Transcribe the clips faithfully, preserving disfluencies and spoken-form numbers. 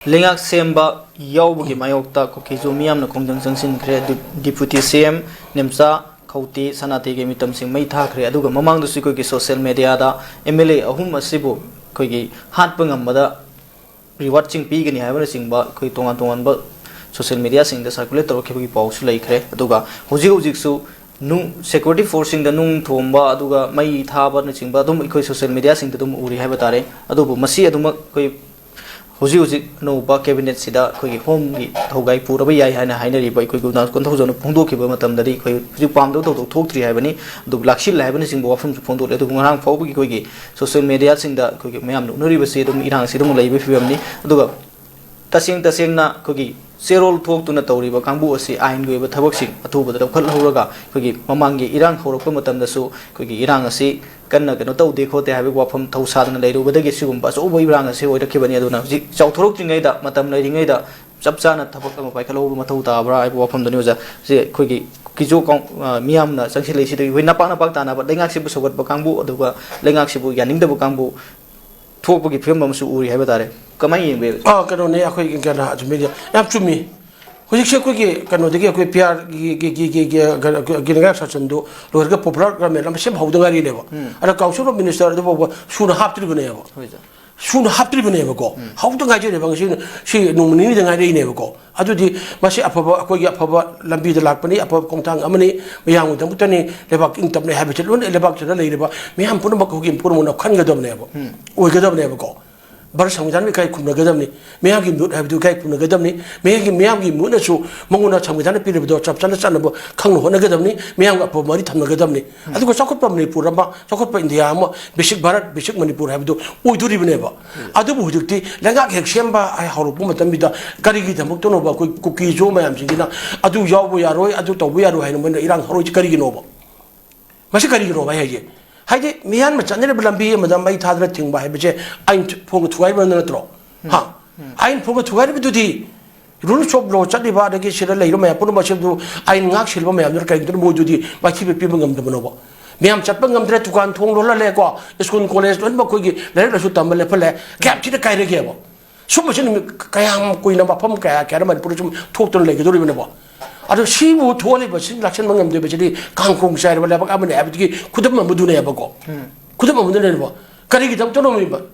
ꯂꯩꯉꯥꯛ ꯁꯦꯝꯕ ꯌꯥꯎꯕꯒꯤ ꯃꯥꯌꯣꯛꯇ ꯀꯨꯀꯤꯁꯨ ꯃꯤꯌꯥꯝꯅ ꯈꯣꯡꯖꯪ ꯆꯪꯁꯤꯟꯈ꯭ꯔꯦ꯫ ꯗꯤ-, ꯗꯤꯄꯨꯇꯤ ꯁꯤ ꯑꯦꯝ ꯅꯦꯝꯆꯥ ꯈꯧꯇꯦ ꯁꯅꯥꯇꯦꯒꯤ ꯃꯤꯇꯝꯁꯤꯡ ꯃꯩ ꯊꯥꯈ꯭ꯔꯦ꯫ ꯑꯗꯨꯒ ꯃꯃꯥꯡꯗꯁꯨ ꯑꯩꯈꯣꯏꯒꯤ ꯁꯣꯁꯤꯌꯦꯜ ꯃꯦꯗꯤꯌꯥꯗ ꯑꯦꯝ ꯑꯦꯜ ꯑꯦ ꯑꯍꯨꯝ ꯑꯁꯤꯕꯨ ꯑꯩꯈꯣꯏꯒꯤ ꯍꯥꯠꯄ ꯉꯝꯕꯗ ꯔꯤꯋꯥꯔꯗꯁꯤꯡ ꯄꯤꯒꯅꯤ ꯍꯥꯏꯕꯅꯆꯤꯡꯕ ꯑꯩꯈꯣꯏ ꯇꯣꯉꯥꯟ ꯇꯣꯉꯥꯟꯕ ꯁꯣꯁꯤꯌꯦꯜ ꯃꯦꯗꯤꯌꯥꯁꯤꯡꯗ ꯁꯥꯔꯀꯨꯂꯦꯠ ꯇꯧꯔꯛꯈꯤꯕꯒꯤ ꯄꯥꯎꯁꯨ ꯂꯩꯈ꯭ꯔꯦ꯫ ꯑꯗꯨꯒ ꯍꯧꯖꯤꯛ ꯍꯧꯖꯤꯛꯁꯨ ꯅꯨꯡ, ꯁꯦꯀ꯭ꯌꯨꯔꯤꯇꯤ ꯐꯣꯔꯁꯁꯤꯡꯗ ꯅꯨꯡ ꯊꯣꯝꯕ, ꯑꯗꯨꯒ ꯃꯩ ꯊꯥꯕꯅꯆꯤꯡꯕ ꯑꯗꯨꯝ ꯑꯩꯈꯣꯏ ꯁꯣꯁꯤꯌꯦꯜ ꯃꯦꯗꯤꯌꯥꯁꯤꯡꯗ ꯑꯗꯨꯝ ꯎꯔꯤ ꯍꯥꯏꯕ ꯇꯥꯔꯦ꯫ ꯑꯗꯨꯕꯨ ꯃꯁꯤ ꯑꯗꯨꯃꯛ ꯑꯩꯈꯣꯏ ꯍꯧꯖꯤꯛ ꯍꯧꯖꯤꯛ ꯑꯅꯧꯕ ꯀꯦꯕꯤꯅꯦꯠꯁꯤꯗ ꯑꯩꯈꯣꯏꯒꯤ ꯍꯣꯝꯒꯤ ꯊꯧꯒꯥꯏ ꯄꯨꯔꯕ ꯌꯥꯏ ꯍꯥꯏꯅ ꯍꯥꯏꯅꯔꯤꯕ ꯑꯩꯈꯣꯏ ꯒꯨꯅꯥ ꯀꯣꯟꯊꯧꯖꯝꯅ ꯐꯣꯡꯗꯣꯛꯈꯤꯕ ꯃꯇꯝꯗꯗꯤ ꯑꯩꯈꯣꯏ ꯍꯧꯖꯤꯛ ꯄꯥꯝꯗꯕ ꯊꯧꯗꯣꯛ ꯊꯣꯛꯇ꯭ꯔꯤ ꯍꯥꯏꯕꯅꯤ꯫ ꯑꯗꯨꯕꯨ ꯂꯥꯛꯁꯤꯜꯂꯦ ꯍꯥꯏꯕꯅꯆꯤꯡꯕ ꯋꯥꯐꯝꯁꯨ ꯐꯣꯡꯗꯣꯛꯂꯦ꯫ ꯑꯗꯨꯕꯨ ꯉꯔꯥꯡ ꯐꯥꯎꯕꯒꯤ ꯑꯩꯈꯣꯏꯒꯤ ꯁꯣꯁꯤꯌꯦꯜ ꯃꯦꯗꯤꯌꯥꯁꯤꯡꯗ ꯑꯩꯈꯣꯏꯒꯤ ꯃꯌꯥꯝꯅ ꯎꯅꯔꯤꯕꯁꯤ ꯑꯗꯨꯝ ꯏꯔꯥꯡꯁꯤ ꯑꯗꯨꯝ ꯂꯩꯕꯒꯤ ꯐꯤꯕꯝꯅꯤ꯫ ꯑꯗꯨꯒ ꯇꯁꯦꯡ ꯇꯁꯦꯡꯅ ꯑꯩꯈꯣꯏꯒꯤ ꯆꯦꯔꯣꯜ ꯊꯣꯛꯇꯨꯅ ꯇꯧꯔꯤꯕ ꯀꯥꯡꯕꯨ ꯑꯁꯤ ꯑꯥꯏꯟꯒꯤ ꯑꯣꯏꯕ ꯊꯕꯛꯁꯤꯡ ꯑꯊꯨꯕꯗ ꯂꯧꯈꯠꯍꯧꯔꯒ ꯑꯩꯈꯣꯏꯒꯤ ꯃꯃꯥꯡꯒꯤ ꯏꯔꯥꯡ ꯍꯧꯔꯛꯄ ꯃꯇꯝꯗꯁꯨ ꯑꯩꯈꯣꯏꯒꯤ ꯏꯔꯥꯡ ꯑꯁꯤ ꯀꯟꯅ ꯀꯩꯅꯣ ꯇꯧꯗꯦ ꯈꯣꯠꯇꯦ ꯍꯥꯏꯕꯒꯤ ꯋꯥꯐꯝ ꯊꯧꯁꯥꯗꯅ ꯂꯩꯔꯨꯕꯗꯒꯤ ꯁꯤꯒꯨꯝꯕ ꯑꯆꯧꯕ ꯏꯔꯥꯡ ꯑꯁꯤ ꯑꯣꯏꯔꯛꯈꯤꯕꯅꯤ꯫ ꯑꯗꯨꯅ ꯍꯧꯖꯤꯛ ꯆꯥꯎꯊꯣꯔꯛꯇ꯭ꯔꯤꯉꯩꯗ, ꯃꯇꯝ ꯂꯩꯔꯤꯉꯩꯗ ꯆꯞ ꯆꯥꯅ ꯊꯕꯛ ꯑꯃ ꯄꯥꯏꯈꯠꯍꯧꯕ ꯃꯊꯧ ꯇꯥꯕ꯭ꯔꯥ ꯍꯥꯏꯕ ꯋꯥꯐꯝꯗꯨꯅꯤ ꯑꯣꯖꯥ꯫ ꯁꯤ ꯑꯩꯈꯣꯏꯒꯤ ꯀꯤꯖꯣ ꯀꯥꯎ-, ꯑ, ꯃꯤꯌꯥꯝꯅ ꯆꯪꯁꯤꯜꯂꯛꯏꯁꯤꯗꯒꯤ ꯑꯩꯈꯣꯏ ꯅꯄꯥꯛ ꯅꯄꯥꯛ ꯇꯥꯟꯅꯕ, ꯂꯩꯉꯥꯛꯁꯤꯕꯨ ꯁꯧꯒꯠꯄ ꯀꯥꯡꯕꯨ, ꯑꯗꯨꯒ ꯂꯩꯉꯥꯛꯁꯤꯕꯨ ꯌꯥꯅꯤꯡꯗꯕ ꯀꯥꯡꯕꯨ ꯊꯣꯛꯄꯒꯤ ꯐꯤꯕꯝ ꯑꯃꯁꯨ ꯎꯔꯤ ꯍꯥꯏꯕ ꯇꯥꯔꯦ꯫ ꯀꯃꯥꯏꯅ ꯌꯦꯡꯕ ꯌꯥꯏ? ꯑꯥ, ꯀꯩꯅꯣꯅꯦ, ꯑꯩꯈꯣꯏꯒꯤ ꯀꯩꯅꯣ, ꯆꯨꯝꯃꯤꯅꯦ, ꯌꯥꯝ ꯆꯨꯝꯃꯤ꯫ ꯍꯧꯖꯤꯛꯁꯦ ꯑꯩꯈꯣꯏꯒꯤ ꯀꯩꯅꯣꯗꯒꯤ, ꯑꯩꯈꯣꯏ ꯄꯤ ꯑꯥꯔꯒꯤ ꯒꯤ ꯂꯩꯉꯥꯛ ꯁꯥꯁꯟꯗꯨ ꯂꯣꯏꯔꯒ ꯄꯣꯄꯨꯂꯔ ꯒꯚꯔꯟꯃꯦꯟ ꯑꯃ ꯁꯦꯝ ꯍꯧꯗ ꯉꯥꯏꯔꯤꯅꯦꯕ꯫ ꯎꯝ꯫ ꯑꯗ ꯀꯥꯎꯟꯁꯤꯜ ꯑꯣꯐ ꯃꯤꯅꯤꯁꯇꯔ ꯑꯗꯨ ꯐꯥꯎꯕ ꯁꯨꯅ ꯍꯥꯞꯇ꯭ꯔꯤꯕꯅꯦꯕ꯫ ꯍꯣꯏ, ꯁꯥꯔ꯫ ꯁꯨꯅ ꯍꯥꯞꯇ꯭ꯔꯤꯕꯅꯦꯕꯀꯣ꯫ ꯎꯝ꯫ ꯍꯧꯗ ꯉꯥꯏꯖꯔꯦꯕ ꯉꯁꯤ, ꯁꯤ ꯅꯣꯡꯃ ꯅꯤꯅꯤꯗ ꯉꯥꯏꯔꯛꯏꯅꯦꯕꯀꯣ꯫ ꯑꯗꯨꯗꯤ ꯃꯁꯤ ꯑꯐꯕ, ꯑꯩꯈꯣꯏꯒꯤ ꯑꯐꯕ ꯂꯝꯕꯤꯗ ꯂꯥꯛꯄꯅꯤ, ꯑꯐꯕ ꯈꯣꯡꯊꯥꯡ ꯑꯃꯅꯤ, ꯃꯌꯥꯝꯒꯤꯗꯃꯛꯇꯅꯤ, ꯂꯩꯕꯥꯛ ꯏꯪ ꯇꯞꯅꯩ ꯍꯥꯏꯕꯁꯤ ꯂꯣꯏꯅ ꯂꯩꯕꯥꯛꯁꯤꯗ ꯂꯩꯔꯤꯕ ꯃꯤꯌꯥꯝ ꯄꯨꯝꯅꯃꯛ ꯑꯩꯈꯣꯏꯒꯤ ꯄꯨꯝꯅꯃꯛꯅ ꯈꯟꯒꯗꯕꯅꯦꯕ, ꯎꯝ꯫ ꯑꯣꯏꯒꯗꯕꯅꯦꯕꯀꯣ꯫ ꯚꯥꯔꯠ ꯁꯪꯕꯤꯙꯥꯟꯕꯨ ꯏꯀꯥꯏ ꯈꯨꯝꯅꯒꯗꯕꯅꯤ, ꯃꯤꯌꯥꯝꯒꯤ ꯃꯤꯍꯨꯠ ꯍꯥꯏꯕꯗꯨ ꯏꯀꯥꯏ ꯈꯨꯝꯅꯒꯗꯕꯅꯤ, ꯃꯤꯌꯥꯝꯒꯤ, ꯃꯤꯌꯥꯝꯒꯤ ꯃꯤꯍꯨꯠꯅꯁꯨ ꯃꯉꯣꯟꯗ ꯁꯪꯕꯤꯙꯥꯟꯅ ꯄꯤꯔꯤꯕꯗꯣ ꯆꯞ ꯆꯥꯅ ꯆꯠꯅꯕ ꯈꯪꯅ ꯍꯣꯠꯅꯒꯗꯕꯅꯤ, ꯃꯤꯌꯥꯝꯒ ꯑꯐꯕ ꯃꯔꯤ ꯊꯝꯅꯒꯗꯕꯅꯤ꯫ ꯎꯝ꯫ ꯑꯗꯨꯒ ꯆꯥꯎꯈꯠꯄ ꯃꯅꯤꯄꯨꯔ ꯑꯃ, ꯆꯥꯎꯈꯠꯄ ꯏꯟꯗꯤꯌꯥ ꯑꯃ, ꯕꯦꯁꯤꯛ ꯚꯥꯔꯠ, ꯕꯦꯁꯤꯛ ꯃꯅꯤꯄꯨꯔ ꯍꯥꯏꯕꯗꯨ ꯑꯣꯏꯗꯣꯔꯤꯕꯅꯦꯕ꯫ ꯎꯝ꯫ ꯑꯗꯨꯕꯨ ꯍꯧꯖꯤꯛꯇꯤ ꯂꯩꯉꯥꯛ ꯍꯦꯛ ꯁꯦꯝꯕ ꯍꯥꯏ ꯍꯧꯔꯛꯄ ꯃꯇꯝꯁꯤꯗ ꯀꯔꯤꯒꯤꯗꯃꯛꯇꯅꯣꯕ ꯑꯩꯈꯣꯏ ꯀꯨꯀꯤꯖꯣ ꯃꯌꯥꯝꯁꯤꯡꯁꯤꯅ ꯑꯗꯨ ꯌꯥꯎꯕ ꯌꯥꯔꯣꯏ, ꯑꯗꯨ ꯇꯧꯕ ꯌꯥꯔꯣꯏ ꯍꯥꯏꯅ ꯃꯣꯏꯅ ꯏꯔꯥꯡ ꯍꯧꯔꯛꯏꯁꯤ ꯀꯔꯤꯒꯤꯅꯣꯕ? ꯃꯁꯤ ꯀꯔꯤꯒꯤꯅꯣꯕ ꯑꯩ ꯍꯥꯏꯁꯦ? ꯍꯥꯏꯗꯤ ꯃꯤꯌꯥꯝꯅ ꯆꯠꯅꯔꯤꯕ ꯂꯝꯕꯤ ꯑꯃꯗ ꯃꯩ ꯊꯥꯗꯅ ꯊꯤꯡꯕ ꯍꯥꯏꯕꯁꯦ ꯑꯥꯏꯟ ꯐꯣꯡꯅ ꯊꯨꯒꯥꯏꯕ ꯅꯠꯇ꯭ꯔꯣ? ꯍꯥ? ꯎꯝ꯫ ꯑꯥꯏꯟ ꯐꯣꯡꯅ ꯊꯨꯒꯥꯏꯔꯤꯕꯗꯨꯗꯤ ꯔꯨꯜꯁ ꯑꯣꯐ ꯂꯣ ꯆꯠꯂꯤꯕ, ꯑꯗꯒꯤ ꯁꯤꯗ ꯂꯩꯔꯤꯕ ꯃꯌꯥꯝ ꯄꯨꯝꯅꯃꯛ ꯑꯁꯤꯕꯨ ꯑꯥꯏꯟ ꯉꯥꯛ ꯁꯦꯜꯂꯤꯕ ꯃꯌꯥꯝꯗꯨꯅ ꯀꯔꯤꯒꯤꯅꯣ ꯃꯣꯏꯗꯨꯗꯤ ꯃꯥꯏꯊꯤꯕ ꯄꯤꯕ ꯉꯝꯗꯕꯅꯣꯕ? ꯃꯌꯥꯝ ꯆꯠꯄ ꯉꯝꯗ꯭ꯔꯦ, ꯗꯨꯀꯥꯟ ꯊꯣꯡ ꯂꯣꯜꯍꯜꯂꯦꯀꯣ, ꯁ꯭ꯀꯨꯜ ꯀꯣꯂꯦꯖ ꯂꯣꯏꯅꯃꯛ ꯑꯩꯈꯣꯏꯒꯤ ꯂꯥꯏꯔꯤꯛ ꯂꯥꯏꯁꯨ ꯇꯝꯕ ꯂꯦꯞꯍꯜꯂꯦ, ꯀꯌꯥꯝ ꯊꯤꯅ ꯀꯥꯏꯔꯒꯦꯕ? ꯁꯨꯝꯕꯁꯤ ꯅꯨꯃꯤꯠ ꯀꯌꯥꯝ ꯀꯨꯏꯅ, ꯃꯐꯝ ꯀꯌꯥ ꯀꯌꯥꯗ ꯃꯅꯤꯄꯨꯔꯗ ꯁꯨꯝ ꯊꯣꯛꯇꯨꯅ ꯂꯩꯒꯗꯧꯔꯤꯕꯅꯣꯕ? ꯑꯗꯣ ꯁꯤꯕꯨ ꯊꯣꯛꯍꯜꯂꯤꯕꯁꯤ ꯂꯥꯛꯁꯟꯕ ꯉꯝꯗꯣꯏꯕꯁꯤꯗꯤ ꯀꯥꯡꯈꯣꯡ ꯆꯥꯏꯔꯕ ꯂꯩꯕꯥꯛ ꯑꯃꯅꯤ ꯍꯥꯏꯕꯗꯨꯒꯤ ꯈꯨꯗꯝ ꯑꯃꯗꯨꯅꯦꯕꯀꯣ꯫ ꯈꯨꯗꯝ ꯑꯃꯗꯨꯅꯦꯕ꯫ ꯀꯔꯤꯒꯤꯗꯃꯛꯇꯅꯣ?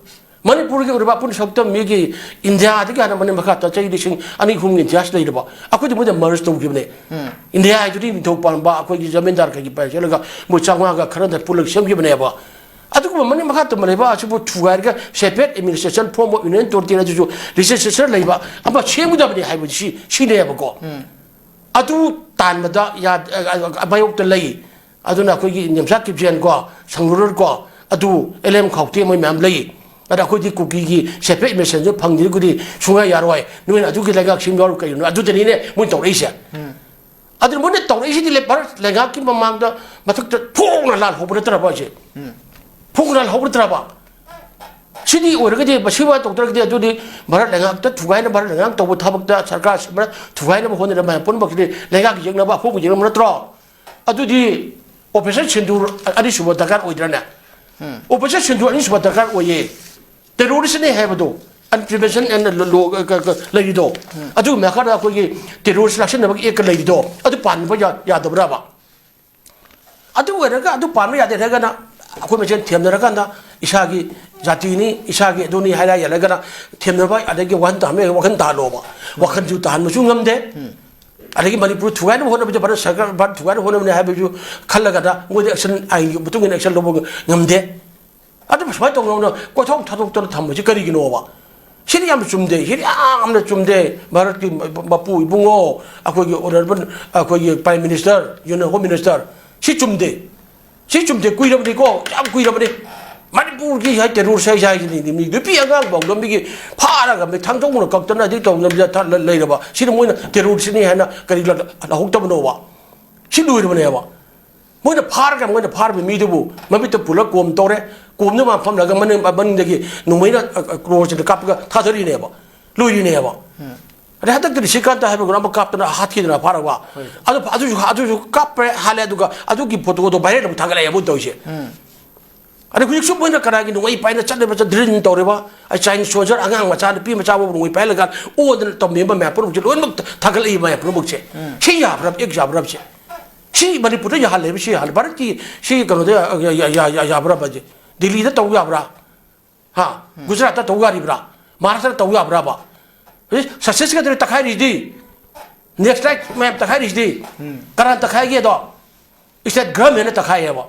ꯃꯅꯤꯄꯨꯔꯒꯤ ꯑꯣꯏꯔꯤꯕ ꯑꯄꯨꯟ ꯁꯛꯇꯝ ꯃꯤꯒꯤ ꯏꯟꯗꯤꯌꯥꯗꯒꯤ ꯍꯥꯟꯅ ꯃꯅꯤꯡ ꯃꯈꯥ ꯇ ꯆꯍꯤ ꯂꯤꯁꯤꯡ ꯑꯅꯤ ꯑꯍꯨꯝꯒꯤ ꯏꯇꯤꯍꯥꯁ ꯂꯩꯔꯕ, ꯑꯩꯈꯣꯏꯗꯤ ꯃꯣꯏꯗ ꯃꯔꯖ ꯇꯧꯈꯤꯕꯅꯦ꯫ ꯏꯟꯗꯤꯌꯥ ꯍꯥꯏꯗꯨꯗꯤ ꯅꯤꯡꯊꯧ ꯄꯥꯟꯕ ꯑꯩꯈꯣꯏꯒꯤ ꯖꯃꯤꯟꯗꯥꯔ ꯈꯩꯒꯤ ꯄꯥꯏꯁꯤꯜꯂꯒ ꯃꯣꯏ ꯆꯥꯝꯃꯉꯥꯒ ꯈꯔꯗ ꯄꯨꯜꯂꯒ ꯁꯦꯝꯈꯤꯕꯅꯦꯕ꯫ ꯑꯗꯨꯒꯨꯝꯕ ꯃꯅꯤꯡ ꯃꯈꯥ ꯇꯝꯕ ꯂꯩꯕꯥꯛ ꯑꯁꯤꯕꯨ ꯊꯨꯒꯥꯏꯔꯒ separate administration, form of union territory ꯑꯗꯨꯁꯨ legislature ꯂꯩꯕ ꯑꯃ ꯁꯦꯝꯒꯗꯕꯅꯤ ꯍꯥꯏꯕꯁꯤ ꯁꯤꯅꯦꯕꯀꯣ꯫ ꯑꯗꯨ ꯇꯥꯟꯕꯗ ꯌꯥ-, ꯑ, ꯑ, ꯃꯥꯌꯣꯛꯇ ꯂꯩ꯫ ꯑꯗꯨꯅ ꯑꯩꯈꯣꯏꯒꯤ ꯅꯦꯝꯆꯥ ꯀꯤꯞꯖꯦꯟ ꯀꯣ, ꯁꯪꯒꯔꯨꯔ ꯀꯣ, ꯑꯗꯨ ꯑꯦꯜ ꯑꯦꯝ ꯈꯥꯎꯇꯦ ꯃꯣꯏ ꯃꯌꯥꯝ ꯂꯩ꯫ ꯑꯗ ꯑꯩꯈꯣꯏꯗꯤ ꯀꯨꯀꯤꯒꯤ separate administration ꯁꯨ ꯐꯪꯗ꯭ꯔꯒꯗꯤ ꯁꯨꯡꯌꯥ ꯌꯥꯔꯣꯏ꯫ ꯅꯣꯏꯅ ꯑꯗꯨꯒꯤ ꯂꯩꯉꯥꯛ ꯁꯦꯝ ꯌꯥꯎꯔꯣ ꯀꯩꯅꯣ? ꯑꯗꯨꯗꯅꯤꯅꯦ ꯃꯣꯏ ꯇꯧꯔꯛꯏꯁꯦ꯫ ꯑꯗꯨꯅ ꯃꯣꯏꯅ ꯇꯧꯔꯛꯏꯁꯤꯗꯤ ꯂꯩ-, ꯚꯥꯔꯠ ꯂꯩꯉꯥꯛꯀꯤ ꯃꯃꯥꯡꯗ ꯃꯊꯛꯇ ꯐꯣꯡꯅ ꯂꯥꯜꯍꯧꯕ ꯅꯠꯇ꯭ꯔꯕ ꯍꯥꯏꯁꯦ? ꯐꯣꯡꯅ ꯂꯥꯜꯍꯧꯕ ꯅꯠꯇ꯭ꯔꯕ? ꯁꯤꯗꯤ ꯑꯣꯏꯔꯒꯗꯤ, ꯃꯁꯤ ꯋꯥ ꯇꯧꯗ꯭ꯔꯒꯗꯤ, ꯑꯗꯨꯗꯤ ꯚꯥꯔꯠ ꯂꯩꯉꯥꯛꯇ ꯊꯨꯒꯥꯏꯅꯕ, ꯚꯥꯔꯠ ꯂꯩꯉꯥꯛ ꯇꯧꯕ ꯊꯕꯛꯇ ꯁꯔꯀꯥꯔ ꯁꯤꯟꯕ ꯊꯨꯒꯥꯏꯅꯕ ꯍꯣꯠꯅꯔ ꯃꯌꯥꯝ ꯄꯨꯝꯅꯃꯛꯁꯤꯗꯤ ꯂꯩꯉꯥꯛꯀꯤ ꯌꯦꯛꯅꯕ, ꯑꯐꯧꯕ ꯌꯦꯛꯅꯕ ꯅꯠꯇ꯭ꯔꯣ? ꯑꯗꯨꯗꯤ Operation Sindoor ꯑꯅꯤꯁꯨꯕ ꯗꯔꯀꯥꯔ ꯑꯣꯏꯗ꯭ꯔꯅꯦ? Operation Sindoor ꯑꯅꯤꯁꯨꯕ ꯗꯔꯀꯥꯔ ꯑꯣꯏꯌꯦ꯫ Terrorist ꯅꯦ ꯍꯥꯏꯕꯗꯣ, ꯑꯟ-, prevention and ꯂꯣ-, ꯂꯣ-, ꯀ-, ꯀ-, ꯂꯩꯔꯤꯗꯣ, ꯑꯗꯨꯒꯤ ꯃꯈꯥꯗ ꯑꯩꯈꯣꯏꯒꯤ terrorist ꯂꯥꯛꯁꯤꯟꯅꯕꯒꯤ act ꯂꯩꯔꯤꯗꯣ, ꯑꯗꯨ ꯄꯥꯟꯕ ꯌꯥ-, ꯌꯥꯗꯕ꯭ꯔꯕ? ꯑꯗꯨ ꯑꯣꯏꯔꯒ, ꯑꯗꯨ ꯄꯥꯟꯕ ꯌꯥꯗꯦ ꯍꯥꯏꯔꯒꯅ ꯑꯩꯈꯣꯏ ꯃꯁꯦꯟ ꯊꯦꯝꯅꯔꯀꯥꯟꯗ ꯏꯁꯥꯒꯤ ꯖꯥꯇꯤꯅꯤ, ꯏꯁꯥꯒꯤ ꯑꯗꯨꯅꯤ ꯍꯥꯏꯔ ꯌꯥꯜꯂꯒꯅ ꯊꯦꯝꯅꯕ, ꯑꯗꯒꯤ ꯋꯥꯈꯜ ꯇꯥꯍꯟꯕ ꯌꯥꯏ, ꯋꯥꯈꯜ ꯇꯥꯍꯜꯂꯣꯕ꯫ ꯋꯥꯈꯜꯁꯨ ꯇꯥꯍꯟꯕꯁꯨ ꯉꯝꯗꯦ꯫ ꯑꯗꯒꯤ ꯃꯅꯤꯄꯨꯔ ꯊꯨꯒꯥꯏꯅꯕ ꯍꯣꯠꯅꯕꯗ ꯚꯥꯔꯠ ꯁꯔꯀꯥꯔ, ꯚꯥꯔꯠ ꯊꯨꯒꯥꯏꯅꯕ ꯍꯣꯠꯅꯕꯅꯤ ꯍꯥꯏꯕꯁꯨ ꯈꯜꯂꯒꯅ ꯃꯣꯏꯗꯤ action, ꯑꯥꯏꯟꯒꯤ ꯃꯇꯨꯡ ꯏꯟꯅ action ꯂꯧꯕ ꯉꯝꯗꯦ꯫ ꯑꯗꯨꯕꯨ ꯁꯨꯃꯥꯏꯅ ꯇꯧꯗꯅ ꯀꯣꯏꯊꯣꯛ ꯊꯥꯗꯣꯛꯇꯅ ꯊꯝꯕꯁꯤ ꯀꯔꯤꯒꯤꯅꯣꯕ? ꯁꯤꯗꯤ ꯌꯥꯝꯅ ꯆꯨꯝꯗꯦ, ꯁꯤꯗꯤ ꯌꯥꯝꯅ ꯆꯨꯝꯗꯦ꯫ ꯚꯥꯔꯠꯀꯤ ꯃꯄꯨ ꯏꯕꯨꯡꯉꯣ, ꯑꯩꯈꯣꯏꯒꯤ honourable, ꯑꯩꯈꯣꯏꯒꯤ Prime Minister, Union Home Minister, ꯁꯤ ꯆꯨꯝꯗꯦ꯫ ꯁꯤ ꯆꯨꯝꯗꯦ, ꯀꯨꯏꯔꯕꯅꯤꯀꯣ, ꯌꯥꯝ ꯀꯨꯏꯔꯕꯅꯤ꯫ ꯃꯅꯤꯄꯨꯔꯒꯤ ꯍꯥꯏ terrorist ꯍꯥꯏꯁꯤꯗꯤ ꯃꯤ ꯅꯨꯄꯤ ꯑꯉꯥꯡ ꯐꯥꯎꯗ ꯃꯤꯒꯤ ꯐꯥꯔꯒ ꯃꯤ ꯊꯥꯡꯖꯧꯅ ꯀꯛꯇꯅ ꯑꯗꯩ ꯇꯧꯗꯅ ꯂꯩꯔꯕ, ꯁꯤꯗ ꯃꯣꯏꯅ terrorist ꯅꯤ ꯍꯥꯏꯅ ꯀꯔꯤ ꯂꯧꯍꯧꯗꯕꯅꯣꯕ? ꯁꯤ ꯂꯣꯏꯔꯕꯅꯦꯕ꯫ ꯃꯣꯏꯅ ꯐꯥꯔꯒ, ꯃꯣꯏꯅ ꯐꯥꯔꯕ ꯃꯤꯗꯨꯕꯨ ꯃꯃꯤꯠꯇ ꯄꯨꯜꯂ ꯀꯣꯝ ꯇꯧꯔꯦ, ꯀꯣꯝꯗꯨ ꯃꯥ ꯐꯝꯂꯒ ꯃꯅꯤꯡ-, ꯃꯅꯤꯡꯗꯒꯤ ꯅꯣꯡꯃꯩꯅ, ꯑ, ꯑ, crore ꯁꯤꯡꯗ ꯀꯥꯞꯄꯒ ꯊꯥꯗꯔꯤꯅꯦꯕ, ꯂꯣꯏꯔꯤꯅꯦꯕ꯫ ꯑꯗꯩ ꯍꯟꯗꯛꯇꯗꯤ ꯁ꯭ꯔꯤꯀꯥꯟꯇ ꯍꯥꯏꯕ ꯑꯃ ꯀꯥꯞꯇꯅ ꯍꯥꯠꯈꯤꯗꯅ ꯐꯥꯔꯒ꯫ ꯑꯗꯨ, ꯑꯗꯨꯁꯨ, ꯑꯗꯨꯁꯨ ꯀꯥꯞꯄ꯭ꯔꯦ, ꯍꯥꯠꯂꯦ, ꯑꯗꯨꯒ ꯑꯗꯨꯒꯤ photo ꯗꯣ viral ꯑꯃꯨꯛ ꯊꯥꯒꯠꯂꯛꯑꯦꯕ ꯇꯧꯔꯤꯁꯦ꯫ ꯑꯗ ꯍꯧꯖꯤꯛꯁꯨ ꯃꯣꯏꯅ ꯀꯅꯥꯒꯤ ꯅꯣꯡꯃꯩ ꯄꯥꯏꯅ ꯆꯠꯂꯤꯕ, ꯆꯠ ꯗ꯭ꯔꯤꯜ ꯇꯧꯔꯤꯕ, ꯑꯩ ꯆꯥꯏꯅꯤꯁ ꯁꯣꯜꯖꯔ ꯑꯉꯥꯡ ꯃꯆꯥ ꯅꯨꯄꯤ ꯃꯆꯥ ꯐꯥꯎꯕ ꯅꯣꯡꯃꯩ ꯄꯥꯏꯍꯜꯂꯒ ꯑꯣꯗꯅ ꯇꯝꯕꯤꯕ ꯃꯌꯥꯝ ꯄꯨꯝꯅꯃꯛꯁꯦ ꯂꯣꯏꯅꯃꯛ ꯊꯥꯒꯠꯂꯛꯏꯕ ꯃꯌꯥꯝ ꯄꯨꯝꯅꯃꯛꯁꯦ꯫ ꯁꯤ ꯌꯥꯕ꯭ꯔꯥ? ꯑꯦꯛ ꯌꯥꯕ꯭ꯔꯥ ꯁꯦ? ꯁꯤ ꯃꯅꯤꯄꯨꯔꯗ ꯌꯥꯍꯜꯂꯦꯕ, ꯁꯤ ꯌꯥꯍꯜꯂꯦ꯫ ꯚꯥꯔꯠꯀꯤ ꯁꯤ ꯀꯩꯅꯣꯗ ꯌꯥ-, ꯌꯥ-, ꯌꯥ-, ꯌꯥ-, ꯌꯥꯕ꯭ꯔꯕ ꯁꯦ? ꯗꯤꯜꯂꯤꯗ ꯇꯧ ꯌꯥꯕ꯭ꯔꯥ? ꯍꯥ? ꯒꯨꯖꯔꯥꯠꯇ ꯇꯧ ꯌꯥꯔꯤꯕ꯭ꯔꯥ? ꯃꯍꯥꯔꯥꯁꯇ꯭ꯔꯗ ꯇꯧ ꯌꯥꯕ꯭ꯔꯥꯕ? ꯍꯧꯖꯤꯛ ꯁꯛꯁꯦꯁꯀ ꯇꯧꯔꯤ ꯇꯛꯈꯥꯏꯔꯤꯁꯤꯗꯤ, ꯅꯦꯛꯁ ꯂꯥꯏꯠ ꯃꯌꯥꯝ ꯇꯛꯈꯥꯏꯔꯤꯁꯤꯗꯤ, ꯀꯅꯥꯅ ꯇꯛꯈꯥꯏꯒꯦꯗꯣ? ꯏꯁꯇꯦꯠ ꯒꯚꯔꯟꯃꯦꯟꯅ ꯇꯛꯈꯥꯏꯌꯦꯕ꯫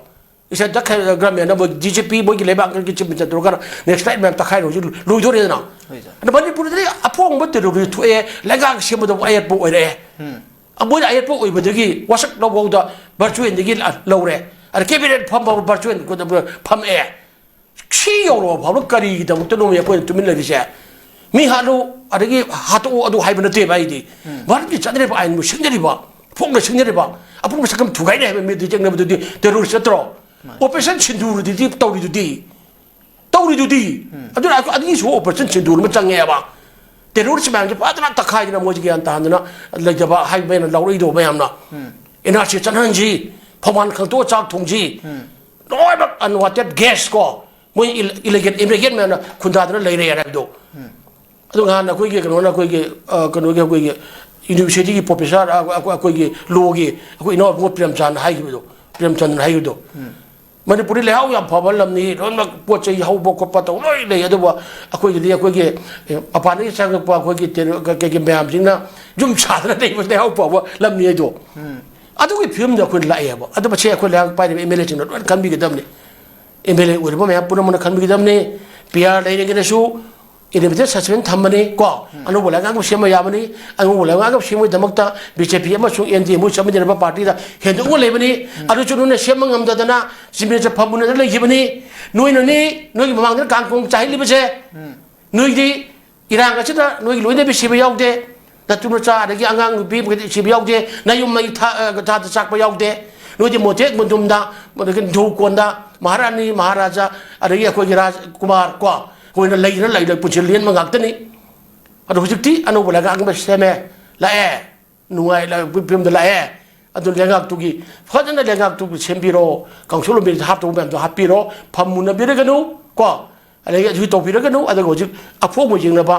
ꯏꯁꯇꯦꯠ ꯒꯚꯔꯟꯃꯦꯟꯅ ꯃꯣꯏ ꯗꯤ ꯖꯤ ꯄꯤ, ꯃꯣꯏꯒꯤ ꯂꯩꯕꯥꯛꯀꯤ ꯆꯤꯞ ꯃꯤꯅꯤꯁꯇꯔ ꯇꯧꯔꯒ ꯅꯦꯛꯁ ꯂꯥꯏꯠ ꯃꯌꯥꯝ ꯇꯛꯈꯥꯏꯔꯣ, ꯍꯧꯖꯤꯛ ꯂꯣꯏꯗꯣꯔꯦꯗꯅ꯫ ꯍꯣꯏ ꯁꯥꯔ꯫ ꯑꯗ ꯃꯅꯤꯄꯨꯔꯗꯗꯤ ꯑꯄꯣꯡꯕ ꯇꯦꯔꯣꯔꯤꯁ ꯊꯣꯛꯑꯦ, ꯂꯩꯉꯥꯛ ꯁꯦꯝꯕꯗꯕꯨ ꯑꯌꯦꯠꯄ ꯑꯣꯏꯔꯛꯑꯦ꯫ ꯑꯃꯣꯏꯅ ꯑꯌꯦꯠꯄ ꯑꯣꯏꯕꯗꯒꯤ ꯋꯥꯁꯛ ꯂꯧꯕꯗ ꯚꯔꯆꯨꯋꯦꯜꯗꯒꯤ ꯂꯧꯔꯦ꯫ ꯑꯗ ꯀꯦꯕꯤꯅꯦꯠ ꯐꯝꯕ ꯚꯔꯆꯨꯋꯦꯜ ꯐꯝꯃꯛꯑꯦ꯫ ꯁꯤ ꯌꯧꯔꯕ ꯐꯥꯎꯕ ꯀꯔꯤꯒꯤꯗꯃꯛꯇꯅꯣ ꯑꯩꯈꯣꯏꯅ ꯇꯨꯃꯤꯟ ꯂꯩꯔꯤꯁꯦ? ꯃꯤ ꯍꯥꯠꯂꯨ, ꯑꯗꯒꯤ ꯍꯥꯠꯇꯣꯛꯎ, ꯑꯗꯨ ꯍꯥꯏꯕ ꯅꯠꯇꯦꯕ ꯑꯩꯗꯤ꯫ ꯚꯥꯔꯠꯀꯤ ꯆꯠꯅꯔꯤꯕ ꯑꯥꯏꯟꯕꯨ ꯁꯤꯡꯅꯔꯤꯕ, ꯐꯣꯡꯅ ꯁꯤꯡꯅꯔꯤꯕ, ꯑꯄꯨꯟꯕ ꯁꯛꯇꯝ ꯊꯨꯒꯥꯏꯅꯤ ꯍꯥꯏꯕ ꯃꯤꯗꯨ ꯌꯦꯛꯅꯕꯗꯨꯗꯤ ꯇꯦꯔꯣꯔꯤꯁ ꯅꯠꯇ꯭ꯔꯣ? ꯑꯣꯄꯔꯦꯁꯟ ꯁꯤꯟꯗꯨꯔꯗꯨꯗꯤ ꯇꯧꯔꯤꯗꯨꯗꯤ꯫ ꯇꯧꯔꯤꯗꯨꯗꯤ꯫ ꯑꯗꯨꯅ ꯑꯩꯈꯣꯏ ꯑꯅꯤꯁꯨꯕ ꯑꯣꯄꯔꯦꯁꯟ ꯁꯤꯟꯗꯨꯔ ꯑꯃ ꯆꯪꯉꯦꯕ꯫ ꯇꯦꯔꯣꯔꯤꯁ ꯃꯌꯥꯝꯁꯦ ꯐꯖꯅ ꯇꯛꯈꯥꯏꯗꯅ ꯃꯣꯏꯁꯦ ꯒ꯭ꯌꯥꯟ ꯇꯥꯍꯟꯗꯅ ꯂꯩꯖꯕ ꯍꯥꯏꯕ ꯑꯩꯅ ꯂꯧꯔꯛꯏꯗꯣ ꯃꯌꯥꯝꯅ꯫ ꯑꯦꯟ ꯑꯥꯔ ꯁꯤ ꯆꯠꯍꯟꯁꯤ, ꯐꯧꯃꯥꯟ ꯈꯪꯇꯣꯛꯑ ꯆꯥꯛ ꯊꯣꯡꯁꯤ, ꯂꯣꯏꯅꯃꯛ ꯑꯟꯋꯥꯟꯇꯦꯠ ꯒꯦꯁ ꯀꯣ, ꯃꯣꯏ ꯏꯂꯤꯒꯦꯜ ꯏꯃꯤꯒ꯭ꯔꯦꯟꯠ ꯃꯌꯥꯝꯅ ꯈꯨꯟꯗꯥꯗꯅ ꯂꯩꯔꯦ ꯍꯥꯏꯕꯗꯣ꯫ ꯑꯗꯨ ꯉꯍꯥꯟ ꯑꯩꯈꯣꯏꯒꯤ ꯀꯩꯅꯣꯅ, ꯑꯩꯈꯣꯏꯒꯤ, ꯑ, ꯀꯩꯅꯣꯒꯤ, ꯑꯩꯈꯣꯏꯒꯤ ꯌꯨꯅꯤꯚꯔꯁꯤꯇꯤꯒꯤ ꯄ꯭ꯔꯣꯐꯦꯁꯔ, ꯑ, ꯑꯩꯈꯣꯏ, ꯑꯩꯈꯣꯏꯒꯤ ꯂꯣꯒꯤ ꯑꯩꯈꯣꯏ ꯏꯅꯥꯎ ꯏꯕꯨꯡꯉꯣ ꯄ꯭ꯔꯦꯝꯆꯥꯟꯗ ꯍꯥꯏꯈꯤꯕꯗꯣ, ꯄ꯭ꯔꯦꯝꯆꯥꯟꯗꯅ ꯍꯥꯏꯈꯤꯕꯗꯣ, ꯃꯅꯤꯄꯨꯔꯗꯤ ꯂꯩꯍꯥꯎ ꯌꯥꯝ ꯐꯕ ꯂꯝꯅꯤ, ꯂꯣꯏꯅꯃꯛ ꯄꯣꯠ ꯆꯩ ꯍꯧꯕ ꯈꯣꯠꯄ ꯇꯧꯕ ꯂꯣꯏ ꯂꯩ, ꯑꯗꯨꯕꯨ ꯑꯩꯈꯣꯏꯒꯤꯗꯤ, ꯑꯩꯈꯣꯏꯒꯤ, ꯑꯦ, ꯃꯄꯥꯟꯗꯒꯤ ꯆꯪꯉꯛꯄ ꯑꯩꯈꯣꯏꯒꯤ ꯇꯦꯔꯣ-, ꯀ-, ꯀꯩꯒꯤ ꯃꯌꯥꯝꯁꯤꯡꯅ ꯌꯨꯝ ꯁꯥꯗꯅ ꯂꯩꯕ ꯂꯩꯍꯥꯎ ꯐꯕ ꯂꯝꯅꯤ ꯍꯥꯏꯗꯣ꯫ ꯑꯗꯨꯒꯤ ꯐꯤꯕꯝꯗ ꯑꯩꯈꯣꯏ ꯂꯥꯛꯑꯦꯕ꯫ ꯑꯗꯨ ꯃꯁꯤ ꯑꯩꯈꯣꯏ ꯂꯩꯉꯥꯛ ꯄꯥꯏꯔꯤꯕ ꯑꯦꯝ ꯑꯦꯜ ꯑꯦꯁꯤꯡꯅ ꯂꯣꯏꯅ ꯈꯟꯕꯤꯒꯗꯕꯅꯤ꯫ ꯑꯦꯝ ꯑꯦꯜ ꯑꯦ ꯑꯣꯏꯔꯤꯕ ꯃꯌꯥꯝ ꯄꯨꯝꯅꯃꯛꯅ ꯈꯟꯕꯤꯒꯗꯕꯅꯤ꯫ ꯄꯤ ꯑꯥꯔ ꯂꯩꯔꯒꯅꯁꯨ ꯏꯟꯗꯤꯄꯦꯟꯗꯦꯟ ꯁꯁꯄꯦꯟ ꯊꯝꯕꯅꯤ ꯀꯣ꯫ ꯑꯅꯧꯕ ꯂꯩꯉꯥꯛ ꯑꯃ ꯁꯦꯝꯕ ꯌꯥꯕꯅꯤ꯫ ꯑꯅꯧꯕ ꯂꯩꯉꯥꯛ ꯑꯃ ꯁꯦꯝꯕꯒꯤꯗꯃꯛꯇ ꯕꯤ ꯖꯦ ꯄꯤ ꯑꯃꯁꯨꯡ ꯑꯦꯟ ꯗꯤ ꯑꯦ ꯃꯣꯏ ꯆꯠꯃꯤꯟꯅꯔꯕ ꯄꯥꯔꯇꯤꯗ ꯍꯦꯟꯗꯣꯛꯅ ꯂꯩꯕꯅꯤ꯫ ꯑꯗꯨꯁꯨ ꯅꯣꯏꯅ ꯁꯦꯝꯕ ꯉꯝꯗꯗꯅ ꯆꯤꯞ ꯃꯤꯅꯤꯁꯇꯔ ꯐꯝꯃꯨꯅꯗꯅ ꯂꯩꯈꯤꯕꯅꯤ꯫ ꯅꯣꯏꯅꯅꯤ, ꯅꯣꯏꯒꯤ ꯃꯃꯥꯡꯗ ꯀꯥꯡꯈꯣꯡ ꯆꯥꯏꯍꯜꯂꯤꯕꯁꯦ꯫ ꯅꯣꯏꯗꯤ ꯏꯔꯥꯡ ꯑꯁꯤꯗ ꯅꯣꯏꯒꯤ ꯂꯣꯏꯅꯕꯤ ꯁꯤꯕ ꯌꯥꯎꯗꯦ, ꯅꯇꯨ ꯅꯆꯥ ꯑꯗꯒꯤ ꯑꯉꯥꯡ ꯅꯨꯄꯤ ꯃꯈꯩꯗꯤ ꯁꯤꯕ ꯌꯥꯎꯗꯦ, ꯅꯌꯨꯝ ꯃꯩ ꯊꯥ-, ꯑ, ꯊꯥꯗ ꯆꯥꯛꯄ ꯌꯥꯎꯗꯦ, ꯅꯣꯏꯗꯤ ꯃꯣꯇꯦꯛ ꯃꯨꯟꯗꯨꯝꯗ, ꯑꯗꯒꯤ ꯙꯨ ꯀꯣꯟꯗ ꯃꯍꯥꯔꯥꯅꯤ, ꯃꯍꯥꯔꯥꯖꯥ, ꯑꯗꯒꯤ ꯑꯩꯈꯣꯏꯒꯤ ꯔꯥꯖꯀꯨꯃꯥꯔ ꯀꯣ, ꯑꯩꯈꯣꯏꯅ ꯂꯩꯗꯅ ꯂꯩꯗꯅ ꯄꯨꯟꯁꯤ ꯂꯦꯟꯕ ꯉꯥꯛꯇꯅꯤ꯫ ꯑꯗꯣ ꯍꯧꯖꯤꯛꯇꯤ ꯑꯅꯧꯕ ꯂꯩꯉꯥꯛ ꯑꯃ ꯁꯦꯝꯃꯦ, ꯂꯥꯛꯑꯦ, ꯅꯨꯡꯉꯥꯏ, ꯂꯥꯛꯑꯦ, ꯐꯤꯕꯝꯗ ꯂꯥꯛꯑꯦ꯫ ꯑꯗꯨ ꯂꯩꯉꯥꯛꯇꯨꯒꯤ ꯐꯖꯅ ꯂꯩꯉꯥꯛꯇꯨꯒꯤ ꯁꯦꯝꯕꯤꯔꯣ, ꯀꯥꯎꯟꯁꯤꯜ ꯑꯣꯐ ꯃꯤꯅꯤꯁꯇꯔ ꯍꯥꯞꯇꯧꯕ ꯃꯌꯥꯝꯗꯣ ꯍꯥꯞꯄꯤꯔꯣ, ꯐꯝ ꯃꯨꯟꯅꯕꯤꯔꯒꯅꯨ ꯀꯣ, ꯑꯗꯒꯤ ꯑꯗꯨ ꯇꯧꯕꯤꯔꯒꯅꯨ꯫ ꯑꯗꯨꯒ ꯍꯧꯖꯤꯛ ꯑꯐꯣꯡꯕ ꯌꯦꯡꯅꯕ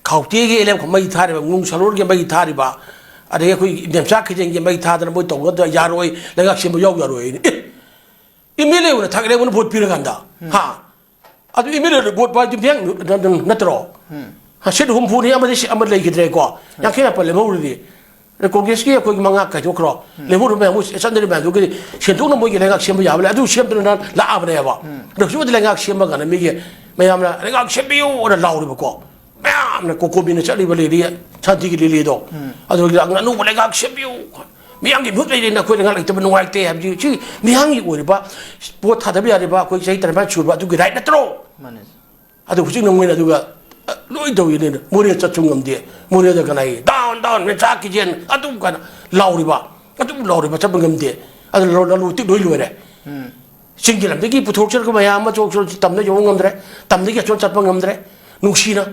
ꯈꯥꯎꯇꯦꯒꯤ ꯑꯦꯜ ꯑꯦꯐ ꯃꯩ ꯊꯥꯔꯤꯕ, ꯅꯨꯡ ꯁꯂꯣꯔꯒꯤ ꯃꯩ ꯊꯥꯔꯤꯕ, ꯑꯗꯒꯤ ꯑꯩꯈꯣꯏ ꯏꯕꯦꯝꯆꯥ ꯈꯤꯖꯦꯟꯒꯤ ꯃꯩ ꯊꯥꯗꯅ ꯃꯣꯏ ꯇꯧꯒꯗ꯭ꯔꯥ? ꯌꯥꯔꯣꯏ, ꯂꯩꯉꯥꯛ ꯁꯦꯝꯕ ꯌꯥꯎ ꯌꯥꯔꯣꯏ꯫ ꯑꯦ, ꯑꯦꯝ ꯑꯦꯜ ꯑꯦ ꯑꯣꯏꯅ ꯊꯥꯒꯠꯂꯦ, ꯑꯩꯉꯣꯟꯗ ꯚꯣꯠ ꯄꯤꯔꯀꯥꯟꯗ꯫ ꯍꯥ? ꯑꯗꯨ ꯑꯦꯝ ꯑꯦꯜ ꯑꯦ ꯚꯣꯠ ꯄꯥꯏꯗꯤ ꯃꯤꯌꯥꯡ ꯅꯠꯇ꯭ꯔꯣ? ꯁꯤꯠ ꯍꯨꯝꯐꯨꯅꯤ, ꯑꯃꯗꯤ ꯁꯤ-, ꯑꯃ ꯂꯩꯈꯤꯗ꯭ꯔꯦꯀꯣ꯫ ꯌꯥꯡꯈꯩ ꯃꯥꯄꯟ ꯂꯦꯝꯍꯧꯔꯤꯗꯤ꯫ ꯑꯗ ꯀꯣꯡꯒ꯭ꯔꯦꯁꯀꯤ ꯑꯩꯈꯣꯏꯒꯤ ꯃꯉꯥ ꯀꯥꯏꯊꯣꯛꯈ꯭ꯔꯣ꯫ ꯂꯦꯝꯍꯧꯔꯤꯕ ꯃꯌꯥꯝ ꯃꯣꯏ ꯆꯠꯅꯔꯤꯕ ꯃꯌꯥꯝꯗꯨꯒꯤꯗꯤ ꯁꯦꯟꯗꯣꯛꯅ ꯃꯣꯏꯒꯤ ꯂꯩꯉꯥꯛ ꯁꯦꯝꯕ ꯌꯥꯕ ꯂꯩ꯫ ꯑꯗꯨ ꯁꯦꯝꯗꯅ ꯂꯥꯛꯑꯕꯅꯦꯕ꯫ ꯑꯗꯣ ꯍꯧꯖꯤꯛ ꯃꯇꯝꯗ ꯂꯩꯉꯥꯛ ꯁꯦꯝꯕ ꯀꯥꯟꯗ ꯃꯤꯒꯤ ꯃꯌꯥꯝꯅ "ꯂꯩꯉꯥꯛ ꯁꯦꯝꯕꯤꯌꯨ" ꯑꯅ ꯂꯥꯎꯔꯤꯕꯀꯣ꯫ ꯃꯌꯥꯝꯅ ꯀꯣꯀꯣꯃꯤꯅ ꯆꯠꯂꯤꯕ ꯂꯩꯔꯤ, ꯁꯥꯟꯇꯤꯒꯤ ꯂꯤꯂꯤꯗꯣ꯫ ꯑꯗꯨꯒ "ꯑꯅꯧꯕ ꯂꯩꯉꯥꯛ ꯁꯦꯝꯕꯤꯌꯨ, ꯃꯤꯌꯥꯝꯒꯤ ꯃꯤꯍꯨꯠ ꯂꯩꯔꯦ, ꯅꯈꯣꯏ ꯂꯩꯉꯥꯛ ꯂꯩꯇꯕ ꯅꯨꯡꯉꯥꯏꯇꯦ" ꯍꯥꯏꯕꯗꯤ ꯁꯤ ꯃꯤꯌꯥꯝꯒꯤ ꯑꯣꯏꯔꯤꯕ ꯄꯣꯠ ꯊꯥꯗꯕ ꯌꯥꯔꯤꯕ ꯑꯩꯈꯣꯏ ꯆꯍꯤ ꯇꯔꯥꯅꯤꯄꯥꯟ ꯁꯨꯔꯕ ꯑꯗꯨꯒꯤ ꯔꯥꯏꯠ ꯅꯠꯇ꯭ꯔꯣ? ꯃꯥꯅꯦ꯫ ꯑꯗꯨ ꯍꯧꯖꯤꯛ ꯅꯉꯣꯏꯅ ꯑꯗꯨꯒ, ꯑ, ꯂꯣꯏ ꯇꯧꯏꯅꯦ꯫ ꯃꯣꯔꯦ ꯆꯠꯁꯨ ꯉꯝꯗꯦ꯫ ꯃꯣꯔꯦꯗ ꯀꯅꯥꯒꯤ "ꯗꯥꯎꯟ, ꯗꯥꯎꯟ, ꯃꯦꯟꯁꯥ ꯀꯤꯖꯦꯟ" ꯑꯗꯨꯝ ꯀꯥꯏꯅ ꯂꯥꯎꯔꯤꯕ, ꯑꯗꯨꯝ ꯂꯥꯎꯔꯤꯕ, ꯆꯠꯄ ꯉꯝꯗꯦ꯫ ꯑꯗꯨ ꯂꯧ-, ꯂꯂꯨ ꯇꯤꯛ ꯂꯣꯏ ꯂꯣꯏꯔꯦ꯫ ꯆꯤꯡꯒꯤ ꯂꯝꯗꯒꯤ ꯄꯨꯊꯣꯛꯆꯔꯒ ꯃꯌꯥꯝ ꯑꯃ ꯆꯣꯛ ꯆꯣꯛ ꯇꯝꯗ ꯌꯧꯕ ꯉꯝꯗ꯭ꯔꯦ꯫ ꯇꯝꯗꯒꯤ ꯑꯁꯣꯝ ꯆꯠꯄ ꯉꯝꯗ꯭ꯔꯦ꯫ ꯅꯨꯡꯁꯤꯅ꯫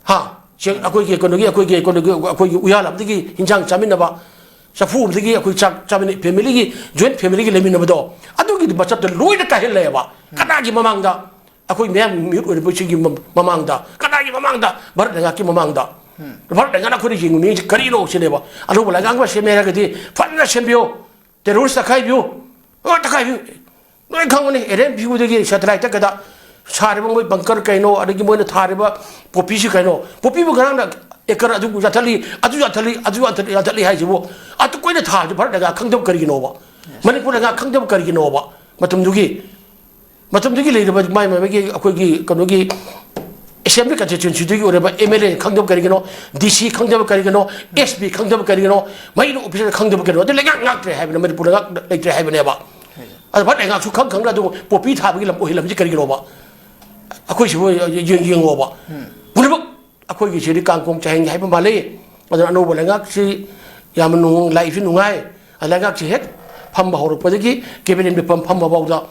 ꯍꯥ? ꯆꯦꯡ, ꯑꯩꯈꯣꯏꯒꯤ ꯀꯩꯅꯣꯒꯤ, ꯑꯩꯈꯣꯏꯒꯤ ꯀꯩꯅꯣꯒꯤ, ꯑꯩꯈꯣꯏꯒꯤ ꯎꯌꯥꯜ ꯑꯃꯗꯒꯤ ꯍꯤꯟꯖꯥꯡ ꯆꯥꯃꯤꯟꯅꯕ, ꯆꯐꯨ ꯑꯃꯗꯒꯤ ꯑꯩꯈꯣꯏ ꯆꯥꯛ ꯆꯥꯃꯤꯟꯅꯩ, ꯐꯦꯃꯤꯂꯤꯒꯤ, ꯖꯣꯏꯟ ꯐꯦꯃꯤꯂꯤꯒꯤ ꯂꯩꯃꯤꯟꯅꯕꯗꯣ, ꯑꯗꯨꯒꯤ ꯃꯆꯠꯇ ꯂꯣꯏꯅ ꯀꯥꯏꯍꯜꯂꯦꯕ꯫ ꯀꯅꯥꯒꯤ ꯃꯃꯥꯡꯗ? ꯑꯩꯈꯣꯏ ꯃꯌꯥꯝ ꯃꯤꯍꯨꯠ ꯑꯣꯏꯔꯤꯕꯁꯤꯡꯒꯤ ꯃ-, ꯃꯃꯥꯡꯗ꯫ ꯀꯅꯥꯒꯤ ꯃꯃꯥꯡꯗ? ꯚꯥꯔꯠ ꯂꯩꯉꯥꯛꯀꯤ ꯃꯃꯥꯡꯗ꯫ ꯚꯥꯔꯠ ꯂꯩꯉꯥꯛꯅ ꯑꯩꯈꯣꯏꯅ ꯌꯦꯡꯉꯨ ꯃꯤꯁꯦ ꯀꯔꯤꯅꯣ ꯁꯤꯅꯦꯕ꯫ ꯑꯅꯧꯕ ꯂꯩꯉꯥꯛ ꯑꯃ ꯁꯦꯝꯃꯦ ꯍꯥꯏꯔꯒꯗꯤ ꯐꯖꯅ ꯁꯦꯝꯕꯤꯌꯨ꯫ ꯇꯦꯔꯣꯔꯤꯁ ꯇꯛꯈꯥꯏꯕꯤꯌꯨ꯫ ꯂꯣꯏ ꯇꯛꯈꯥꯏꯕꯤꯌꯨ꯫ ꯂꯣꯏ ꯈꯪꯕꯅꯤ꯫ ꯑꯦꯔꯦꯟ ꯚ꯭ꯌꯨꯗꯒꯤ ꯁꯦꯇꯦꯂꯥꯏꯠꯇ ꯀꯩꯗ ꯁꯥꯔꯤꯕ ꯃꯣꯏ ꯕꯪꯀꯔ ꯀꯩꯅꯣ, ꯑꯗꯒꯤ ꯃꯣꯏꯅ ꯊꯥꯔꯤꯕ ꯄꯣꯄꯤꯁꯤ ꯀꯩꯅꯣ꯫ ꯄꯣꯄꯤꯕꯨ ꯉꯔꯥꯡꯅ ꯑꯦꯀꯔ ꯑꯗꯨ ꯌꯥꯟꯊꯠꯂꯤ, ꯑꯗꯨ ꯌꯥꯟꯊꯠꯂꯤ, ꯑꯗꯨ ꯌꯥꯟꯊꯠꯂꯤ, ꯌꯥꯟꯊꯠꯂꯤ ꯍꯥꯏꯁꯤꯕꯨ ꯑꯗꯨ ꯀꯣꯏꯅ ꯊꯥꯕꯁꯤ ꯚꯥꯔꯠ ꯂꯩꯉꯥꯛ ꯈꯪꯗꯕ ꯀꯔꯤꯒꯤꯅꯣꯕ? ꯃꯅꯤꯄꯨꯔ ꯂꯩꯉꯥꯛ ꯈꯪꯗꯕ ꯀꯔꯤꯒꯤꯅꯣꯕ? ꯃꯇꯝꯗꯨꯒꯤ, ꯃꯇꯝꯗꯨꯒꯤ ꯂꯩꯔꯤꯕ ꯃꯥꯏ ꯃꯥꯏꯒꯤ ꯑꯩꯈꯣꯏꯒꯤ ꯀꯩꯅꯣꯒꯤ ꯑꯦꯁꯦꯝꯕ꯭ꯂꯤ ꯀꯟꯁꯇꯤꯇ꯭ꯌꯨꯟꯁꯤꯗꯨꯒꯤ ꯑꯣꯏꯔꯕ ꯑꯦꯝ ꯑꯦꯜ ꯑꯦ ꯈꯪꯗꯕ ꯀꯔꯤꯒꯤꯅꯣ? ꯗꯤ ꯁꯤ ꯈꯪꯗꯕ ꯀꯔꯤꯒꯤꯅꯣ? ꯑꯦꯁ ꯄꯤ ꯈꯪꯗꯕ ꯀꯔꯤꯒꯤꯅꯣ? ꯃꯍꯩꯔꯣꯏ ꯑꯣꯐꯤꯁꯥꯔ ꯈꯪꯗꯕ ꯀꯔꯤꯒꯤꯅꯣ? ꯑꯗꯨ ꯂꯩꯉꯥꯛ ꯉꯥꯛꯇ꯭ꯔꯦ ꯍꯥꯏꯕꯅꯦ, ꯃꯅꯤꯄꯨꯔ ꯂꯩꯉꯥꯛ ꯂꯩꯇ꯭ꯔꯦ ꯍꯥꯏꯕꯅꯦꯕ꯫ ꯑꯗ ꯚꯥꯔꯠ ꯂꯩꯉꯥꯛꯁꯨ ꯈꯪ ꯈꯪꯅ ꯑꯗꯨ ꯄꯣꯄꯤ ꯊꯥꯕꯒꯤ ꯂꯝ ꯑꯣꯏꯍꯜꯂꯝꯁꯤ ꯀꯔꯤꯒꯤꯅꯣꯕ? ꯑꯩꯈꯣꯏꯁꯤꯕꯨ ꯌꯦꯡ-, ꯌꯦꯡꯉꯣꯕ꯫ ꯄꯨꯝꯅꯃꯛ ꯑꯩꯈꯣꯏꯒꯤꯁꯤꯗꯤ ꯀꯥꯡꯈꯣꯡ ꯆꯥꯏꯍꯟꯒꯦ ꯍꯥꯏꯕ ꯃꯥꯜꯂꯤ꯫ ꯑꯗꯨꯅ ꯑꯅꯧꯕ ꯂꯩꯉꯥꯛꯁꯤ ꯌꯥꯝꯅ ꯅꯨꯡ-, ꯂꯥꯛꯏꯁꯨ ꯅꯨꯡꯉꯥꯏ꯫ ꯂꯩꯉꯥꯛꯁꯤ ꯍꯦꯛ ꯐꯝꯕ ꯍꯧꯔꯛꯄꯗꯒꯤ ꯀꯦꯕꯤꯅꯦꯠ ꯃꯤꯐꯝ ꯐꯝꯕ ꯐꯥꯎꯗ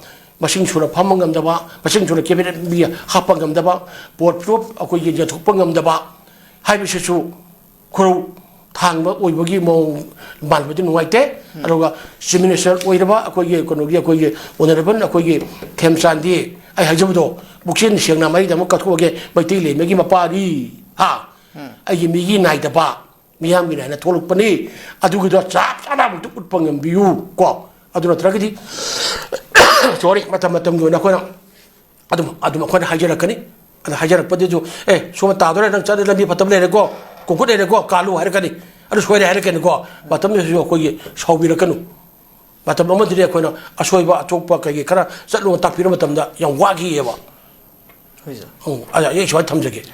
ꯃꯁꯤꯡ ꯁꯨꯅ ꯐꯝꯕ ꯉꯝꯗꯕ, ꯃꯁꯤꯡ ꯁꯨꯅ ꯀꯦꯕꯤꯅꯦꯠ ꯃꯤ ꯍꯥꯞꯄ ꯉꯝꯗꯕ, ꯄꯣꯠ ꯄꯣꯠ ꯑꯩꯈꯣꯏꯒꯤ ꯌꯦꯟꯊꯣꯛꯄ ꯉꯝꯗꯕ ꯍꯥꯏꯕꯁꯤꯁꯨ ꯈꯨꯔꯧ ꯍꯥꯡꯕ ꯑꯣꯏꯕꯒꯤ ꯃꯑꯣꯡ ꯃꯥꯟꯕꯗꯤ ꯅꯨꯡꯉꯥꯏꯇꯦ꯫ ꯑꯗꯨꯒ ꯆꯤꯐ ꯃꯤꯅꯤꯁꯇꯔ ꯑꯣꯏꯔꯕ ꯑꯩꯈꯣꯏꯒꯤ ꯀꯩꯅꯣꯒꯤ, ꯑꯩꯈꯣꯏꯒꯤ ꯑꯣꯅꯔꯦꯕꯜ ꯑꯩꯈꯣꯏꯒꯤ ꯈꯦꯝꯆꯥꯟꯗꯤ, ꯑꯩ ꯍꯥꯏꯖꯕꯗꯣ, ꯄꯨꯛꯆꯦꯜ ꯁꯦꯡꯅ ꯃꯔꯤꯗ ꯑꯃꯨꯛ ꯀꯠꯊꯣꯛꯑꯒꯦ, ꯃꯩꯇꯩ ꯂꯩꯃꯒꯤ ꯃꯄꯥꯔꯤ, ꯍꯥ, ꯑꯩꯒꯤ ꯃꯤꯒꯤ ꯅꯥꯏꯗꯕ, ꯃꯤꯌꯥꯝꯒꯤ ꯅꯥꯏꯅ ꯊꯣꯛꯂꯛꯄꯅꯤ, ꯑꯗꯨꯒꯤꯗꯣ ꯆꯞ ꯆꯥꯅ ꯑꯃꯨꯛꯇ ꯎꯠꯄ ꯉꯝꯕꯤꯌꯨ ꯀꯣ꯫ ꯑꯗꯨ ꯅꯠꯇ꯭ꯔꯒꯗꯤ ꯁꯣꯔꯤ, ꯃꯇꯝ ꯃꯇꯝꯒꯤ ꯑꯣꯏꯅ ꯑꯩꯈꯣꯏꯅ ꯑꯗꯨꯝ, ꯑꯗꯨꯝ ꯑꯩꯈꯣꯏꯅ ꯍꯥꯏꯖꯔꯛꯀꯅꯤ꯫ ꯑꯗ ꯍꯥꯏꯖꯔꯛꯄꯗꯁꯨ, "ꯑꯦ, ꯁꯣꯝꯗ ꯇꯥꯗꯣꯔꯦ, ꯅꯪ ꯆꯠꯂꯦ, ꯂꯝꯕꯤ ꯐꯠꯇꯕ ꯂꯩꯔꯦꯀꯣ, ꯀꯣꯡꯀꯨꯠ ꯂꯩꯔꯦꯀꯣ, ꯀꯥꯜꯂꯨ" ꯍꯥꯏꯔꯛꯀꯅꯤ꯫ ꯑꯗꯨ ꯁꯣꯏꯔꯦ ꯍꯥꯏꯔꯛꯀꯅꯤꯀꯣ꯫ ꯃꯇꯝꯗꯨꯗꯁꯨ ꯑꯩꯈꯣꯏꯒꯤ ꯁꯥꯎꯕꯤꯔꯛꯀꯅꯨ꯫ ꯃꯇꯝ ꯑꯃꯗꯗꯤ ꯑꯩꯈꯣꯏꯅ ꯑꯁꯣꯏꯕ ꯑꯇꯣꯞꯄ ꯀꯩꯀꯩ ꯈꯔ ꯆꯠꯂꯨ ꯇꯥꯛꯄꯤꯕ ꯃꯇꯝꯗ ꯌꯥꯝ ꯋꯥꯈꯤꯑꯕ꯫ ꯍꯣꯏ ꯁꯥꯔ꯫ ꯎꯝ, ꯑꯗ ꯑꯩ ꯁꯨꯃꯥꯏꯅ ꯊꯝꯖꯒꯦ꯫